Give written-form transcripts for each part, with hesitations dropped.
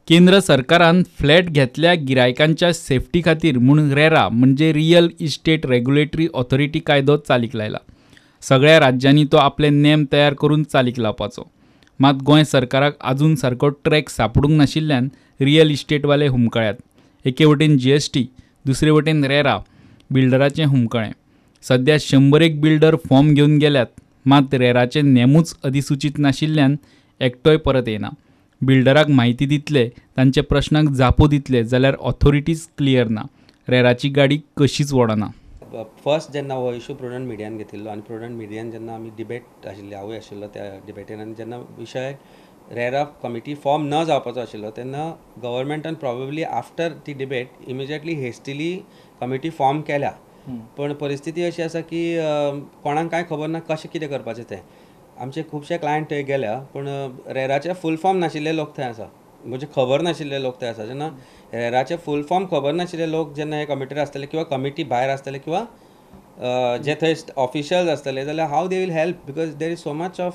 केंद्र सरकारान फ्लॅट घेतल्या गिरायकांच्या सेफ्टी खातीर म्हूण रेरा म्हणजे रियल इस्टेट रेग्युलेटरी ऑथॉरिटी कायदो चालीक लायला. सगळ्या राज्यांनी तो आपले नेम तयार करून चालीक लावपाचो. मात गोंय सरकाराक अजून सारको ट्रॅक सापडूंक नाशिल्ल्यान रियल इस्टेटवाले हुमकळ्यात. एके वटेन जीएसटी, दुसरे वटेन रेरा, बिल्डराचें हुमकळें. सध्या 100 बिल्डर फॉर्म घेवन गेल्यात, मात रेराचे नेमूच अधिसूचीत नाशिल्ल्यान एकटोय परत येना. बिल्डराक म्हायती दितले, तांचे प्रश्नांक जापो दितले जाल्यार ऑथॉरिटीज क्लियर ना. रेराची गाडी कशीच वडना. फर्स्ट जेन्ना हो इशू प्रुडंट मिडियान घेतिल्लो आनी प्रुडंट मिडियान जेन्ना आमी डिबेट आशिल्ली, हांवूय आशिल्लो त्या डिबेटीन, आनी जेन्ना विशय रेरा कमिटी फॉर्म न जावपाचो आशिल्लो तेन्ना गव्हर्मेंटान प्रॉबेबली आफ्टर ती debate immediately hastily committee form केल्या. पण परिस्थिती अशी आसा की कोणाक कांय खबर ना कशें कितें करपाचें तें. आमचे खुबशे क्लायंट थंय गेल्या पूण रेराचे फूल फॉर्म नाशिल्ले लोक थंय आसा, म्हणजे खबर नाशिल्ले लोक थंय आसा. जेन्ना रेराचे फूल फॉर्म खबर नाशिल्ले लोक जेन्ना हे कमिटीर आसतले किंवा कमिटी भायर आसतले किंवा जे थंय ऑफिशियल्स आसतले जाल्यार how they will help, because there is so much of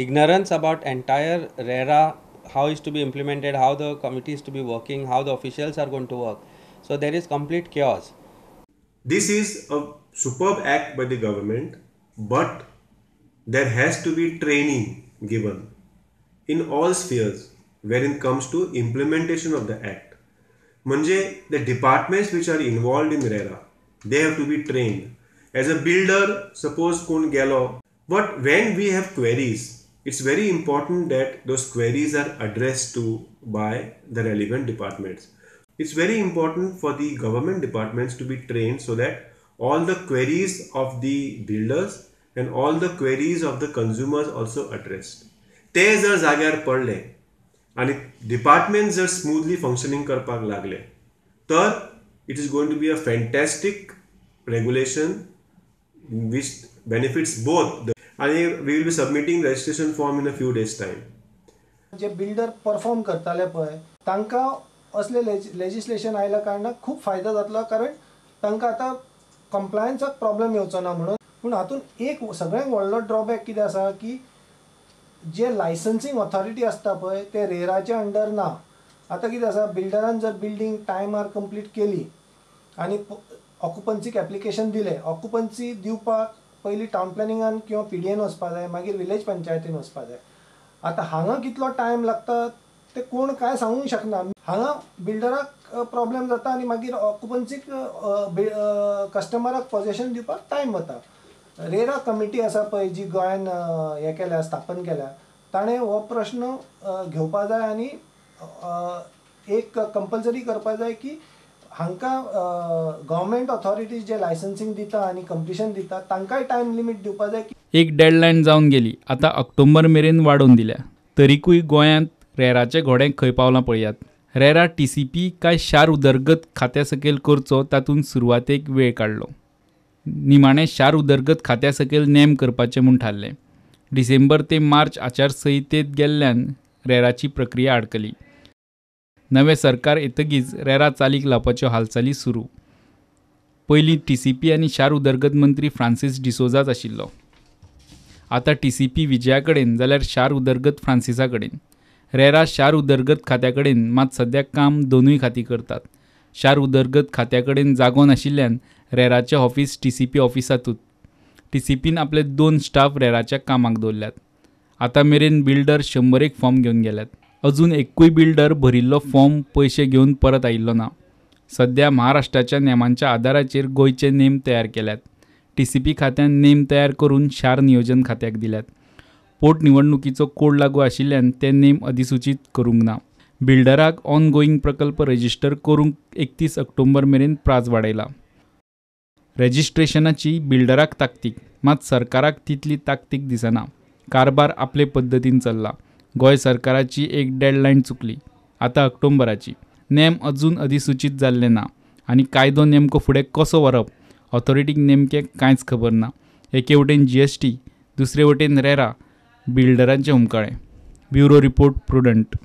ignorance about entire RERA, how is to be implemented, how the committee is to be working, how the officials are going to work. So there is complete chaos. This is a superb act by the government, but there has to be training given in all spheres wherein comes to implementation of the act. Manje, the departments which are involved in RERA, they have to be trained. As a builder, suppose kon gelo, but when we have queries, it's very important that those queries are addressed to by the relevant departments. It's very important for the government departments to be trained so that all the queries of the builders and all the queries of the consumers also addressed. ते जर जाग्यार पडले आनी department जर smoothly functioning करपाक लागले तर it is going to be a fantastic regulation which benefits both. आनी we will be submitting registration form in a few days time. J builder perform करताले पळय तांकां असले लेजिस्लेशन आयल्या कारणान खूब फायदो जातलो, कारण तांकां आतां कंप्लायन्साक प्रॉब्लम येवचो ना म्हणून. पूण हातूंत एक सगळ्यांत व्हडलो ड्रॉबॅक कितें आसा की जे लायसन्सिंग ऑथॉरिटी आसता पळय ते रेराच्या अंडर ना. आतां कितें आसा, बिल्डरान जर बिल्डींग टायमार कंप्लीट केली आनी ऑक्युपन्सीक एप्लिकेशन दिलें, ऑक्युपन्सी दिवपाक पयलीं टावन प्लॅनिंगान किंवा पीडीएन वचपा जाय, मागीर विलेज पंचायतीन वचपा जाय. आतां हांगा कितलो टायम लागता ते कोण कांय सांगूंक शकना. हांगा बिल्डराक प्रॉब्लम जाता आनी मागीर ऑक्युपन्सीक कस्टमराक पॉजेशन दिवपाक टायम वता. रेरा कमिटी आसा पळय जी गोंयान हें केल्या, स्थापन केल्या, ताणें हो प्रश्न घेवपा जाय आनी एक कंपल्सरी करपा जाय की हांकां गव्हर्मेंट ऑथॉरिटीज जे लायसन्सिंग दिता आनी कंप्लिशन दिता तांकांय टायम लिमीट दिवपा जाय. एक डेडलायन जावन गेली, आतां ऑक्टोबर मेरेन वाडोवन दिल्या. तरीकूय गोंयांत रेराचे घोडे खंय पावलां पळयात. रेरा टीसीपी काय शार उदरगत खात्या सकयल करचो तातूंत सुरवातेक वेळ काडलो. निमाणें शार उदरगत खात्या सकयल नेम करपाचें म्हूण थारलें. डिसेंबर ते मार्च आचारसंहितेंत गेल्ल्यान रेराची प्रक्रिया आडकली. नवें सरकार येतगीच रेरा चालीक लावपाच्यो हालचाली सुरू. पयलीं टीसीपी आनी शार उदरगत मंत्री फ्रांसीस डिसोजाच आशिल्लो. आतां टीसीपी विजया कडेन जाल्यार शार उदरगत फ्रांसिसा कडेन. रेरा शार उदरगत खात्या कडेन, मात सद्या काम दोनूय खातीं करतात. शार उदरगत खात्या कडेन जागो नाशिल्ल्यान रेराचें ऑफिस टीसीपी ऑफिसांतूच. टीसीपीन आपले 2 स्टाफ रेराच्या कामाक दवरल्यात. आतां मेरेन बिल्डर 101 फॉर्म घेवन गेल्यात. अजून एकूय बिल्डर भरिल्लो फॉर्म पयशे घेवन परत आयिल्लो ना. सद्या महाराष्ट्राच्या नेमांच्या आदाराचेर गोंयचे नेम तयार केल्यात. टीसीपी खात्यान नेम तयार करून शार नियोजन खात्याक दिल्यात. पोटनिवडणुकीचो कोड लागू आशिल्ल्यान ते नेम अधिसूचीत करूंक ना. बिल्डराक ऑनगोईंग प्रकल्प रजिस्टर करूंक 31 ऑक्टोबर मेरेन प्राज वाडयला. रजिस्ट्रेशनाची बिल्डराक ताकतीक, मात सरकाराक तितली ताकतीक दिसना. कारभार आपले पद्दतीन चल्ला. गोंय सरकाराची एक डेडलायन चुकली, आतां ऑक्टोबराची. नेम अजून अधिसूचीत जाल्ले ना आनी कायदो नेमको फुडें कसो व्हरप ऑथॉरिटीक नेमकें कांयच खबर ना. एके वटेन जीएसटी, दुसरे वटेन रेरा, बिल्डरांचें हुमकळें. Bureau report, Prudent.